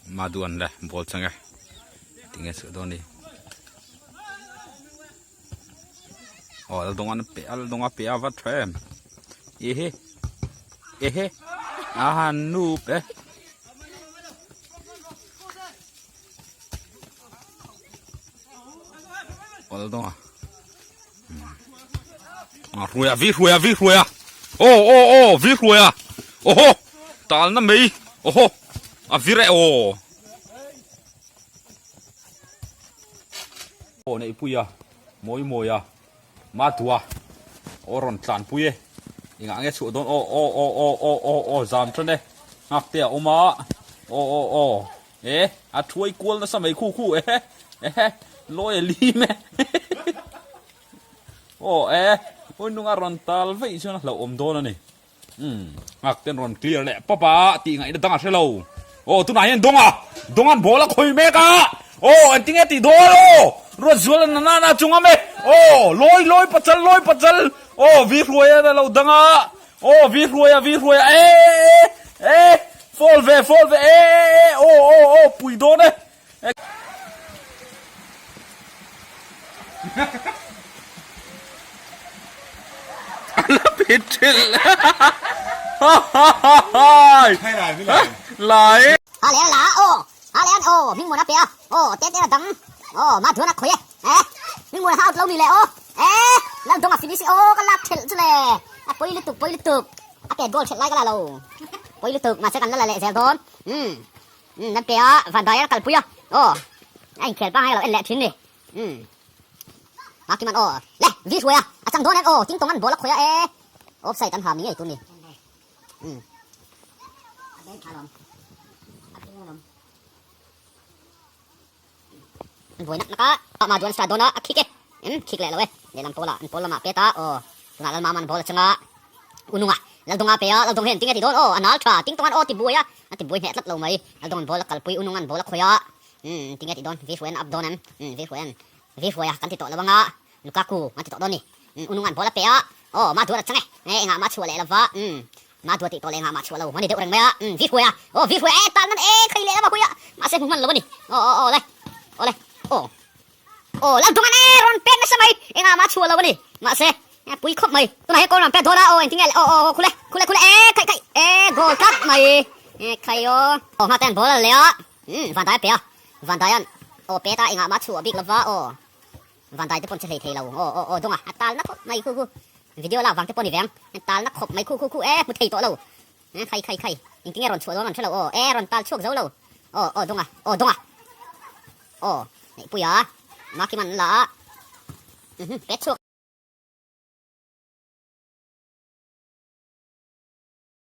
Maduan le ball chang e tinge chhuah dawn ni aw lal dawn an pe a lal dawn a pe a va tha em ehe ehe a han nup e. Aw lal dawn a a hruai a vi hruai a vi hruai a aw aw aw vi hruai a awhaw talna mai awhaw a vi reh aw. Aw neihpui a mawi mawi a matua aw rawn tlanpui e engah nge chhuah dawn aw aw aw aw aw aw aw zam tan e nghak te a awm a aw aw aw e a thuai kual nasa mai khu khu e ehe lawi a lim e aw e hun nunga rawn tal veih chuan a hlauhawm dawn a ni. Umm nghak ten rawn clear leh pawp a tih ngaihna dang a hre lo. Aw tunah hian Donga Donga'n ball a khawi mek a aw engtin nge tih dawn aw Ruatzuala na nana chu ngam e aw lawi lawi pachal lawi pachal aw vi hruai a lo dang a aw vi hruai a vi hruai a e e e fall ve fall ve e e e aw aw aw pui dawn e. A la pit thelh Lai. A leh a la aw a leh an aw hming muan a pe a aw te te a dang aw ma thuan a khawi e eh hming muan a out lo ni le aw eh lal dawng a finish aw ka lak thelh chu le a pawi lutuk pawi lutuk a pet goal thelh lai ka la lo pawi lutuk mahse kan la la leh zel dawn umm umm nan pe a van dai a kalpui a aw a inkhel pangai a lo en leh thin ni umm. Makiman aw le vi hruai a a chang dawn em aw ting tawng an ball a khawi a e offside an ha mi ngei tur ni umm an buai nak nak a ma duan start dawn a a khik e em khik leh lo e lehlam pawl ah an pawl lamah pet a aw tunah lalmam an ball a chang a ununga laldawng a pe a laldawng hian tinge ti dawn aw a nal tha ting tawng an aw ti buai a a ti buai hneh tlat lo mai laldawng an ball a kalpui ununga an ball a khawi a Umm tinge tih dawn vi hruai an up dawn em umm vi hruai an vi hruai a kan ti tawh lo anga Lukaku an ti tawh dawn ni umm unung an ball a pe a aw ma duat a chang e e engah mah chhuah leh lova umm ma duat tih tawh leh engah mah chhuah lo a ni deuh reng mai a umm vi hruai a aw vi hruai e tan nan e khai leh lama hui a mahse hmu hman lo a ni aw aw aw le aw le aw aw lal dung an e rawn pek nasa mai engah mah chhuah lo a ni mahse pui khawp mai tunah hian goal rawn pek dawn a aw engtinge aw aw khule khule khule e khai khai e goal tlat mai e khai aw aw nghate an ball a leh a. Umm Vandai a pe a, Vandaia'n aw pet a engah mah chhuah bik lova aw Vandai te pawn che hlei thei lo aw aw aw Dawnga a tal na khawp mai khu khu video lak vang te pawh ni ve ang a tal na khawp mai khu khu khu e hmu thei tawh lo e khai khai khai engtin nge rawn chhuah dawn an hre lo aw e rawn tal chhuak zo lo aw aw Dawnga aw Dawnga aw Neihpuia Makiman la a pet chhuak.